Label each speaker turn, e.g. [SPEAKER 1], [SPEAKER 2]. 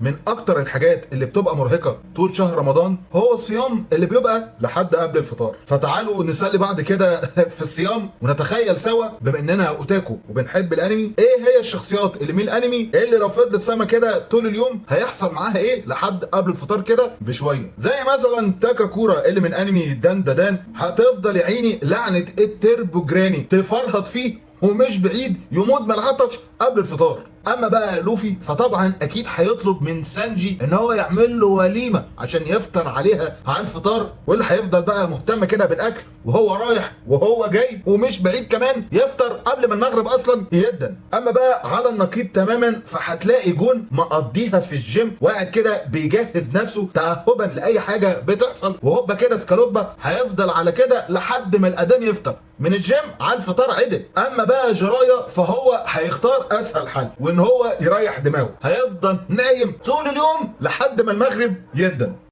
[SPEAKER 1] من اكتر الحاجات اللي بتبقى مرهقة طول شهر رمضان هو الصيام اللي بيبقى لحد قبل الفطار. فتعالوا نسلي بعض كده في الصيام ونتخيل سوا، بما اننا اوتاكو وبنحب الانمي، ايه هي الشخصيات اللي من الانمي اللي لو فضلت صايمه كده طول اليوم هيحصل معاها ايه لحد قبل الفطار كده بشوية. زي مثلا تاكاكورا اللي من انمي دان دان، هتفضل يا عيني لعنه التربو جراني تفرهط فيه ومش بعيد يموت من العطش قبل الفطار. اما بقى لوفي فطبعا اكيد هيطلب من سانجي ان هو يعمل له وليمة عشان يفطر عليها على الفطار، واللي هيفضل بقى مهتم كده بالاكل وهو رايح وهو جاي، ومش بعيد كمان يفطر قبل ما المغرب اصلا يدن. اما بقى على النقيض تماما فهتلاقي جون مقضيها في الجيم وقاعد كده بيجهز نفسه تاهبا لاي حاجة بتحصل، وهوبا كده سكالوبا هيفضل على كده لحد ما الاذان يفطر من الجيم على الفطار عدل. اما بقى جرايا فهو هيختار اسهل حل وان هو يريح دماغه، هيفضل نايم طول اليوم لحد ما المغرب يدن.